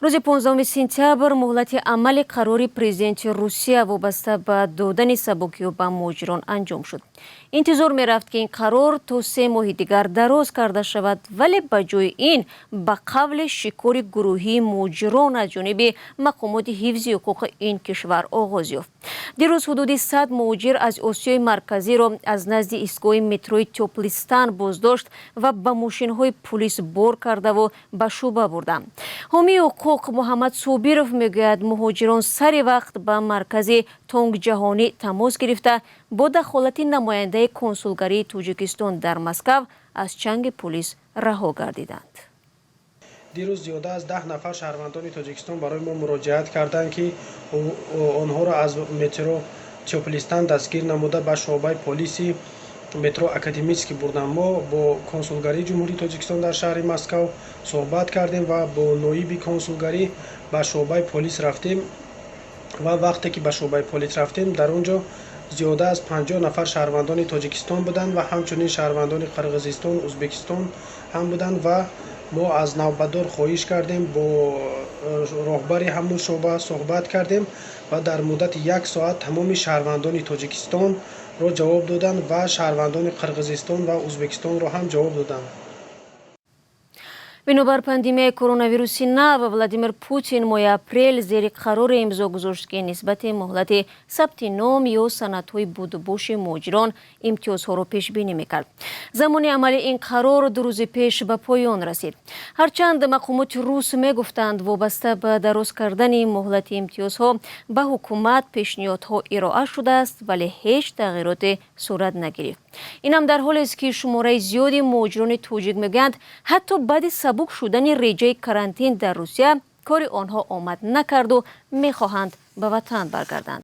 Рӯзи 15 сентябр муҳлати амали қарори президенти Русия вобаста ба додани сабукиҳо ба муҳоҷирон анҷом шуд. Интизор мерафт, ки ин қарор то 3 моҳи дигар дароз карда шавад, вале ба ҷои ин, ба қавле, шикори гурӯҳии муҳоҷирон аз ҷониби мақомоти ҳифзи ҳуқуқи ин кишвар оғоз ёфт. Дирӯз ҳудуди 100 муҳоҷир аз Осиёи Марказиро аз назди истгоҳи метрои Тёплый Стан боздошт ва ба мошинҳои пулис бор кардаву ба шӯъба бурданд. Ҳомии ҳуқуқ Муҳаммад Собиров мегӯяд, муҳоҷирон сари вақт ба маркази Тонг Ҷаҳонӣ тамос гирифта, бо дахолати намояндаи консулгарии Тоҷикистон дар Москав аз чанги пулис раҳо гардиданд. Дирӯз зиёда аз 10 нафар шаҳрвандони Тоҷикистон барои мо муроҷиат карданд, ки онҳоро аз метро Тёплый Стан дастгир намуда, ба шӯъбаи полиси метро Академический бурданд. Мо бо консулгарии Ҷумҳурии Тоҷикистон дар шаҳри Москав суҳбат кардем ва бо ноиби консулгарӣ ба шӯъбаи полис рафтем. Ва вақте ки ба шӯъбаи полис рафтем, дар он ҷо зиёда аз 50 нафар шаҳрвандони Тоҷикистон буданд ва ҳамчунин шаҳрвандони Қирғизистон, Ӯзбекистон ҳам буданд. Ва мо аз навбатдор хоҳиш кардем, бо роҳбари ҳамун шӯъба суҳбат кардем ва дар муддати як соат тамоми шаҳрвандони Тоҷикистонро ҷавоб доданд ва шаҳрвандони Қирғизистон ва Ӯзбекистонро ҳам ҷавоб доданд. Бинобар пандемияи коронавируси нав, Владимир Путин моҳи апрел зери қароре имзо гузошт, ки нисбати муҳлати сабти ном ё санадҳои будубоши муҳоҷирон имтиёзҳоро пешбинӣ мекард. Замони амали ин қарор 2 рӯзи пеш ба поён расид. Ҳарчанд мақомоти рус мегуфтанд, вобаста ба дароз кардани муҳлати имтиёзҳо ба ҳукумат пешниҳодҳо ироа шудааст, вале ҳеҷ тағйироте сурат нагирифт. Инам дар ҳолест, ки шумораи зиёди муҳоҷирони тоҷик мегӯянд, ҳатто баъди сабук шудани реҷаи карантин дар Русия кори онҳо омад накарду мехоҳанд ба ватан баргарданд.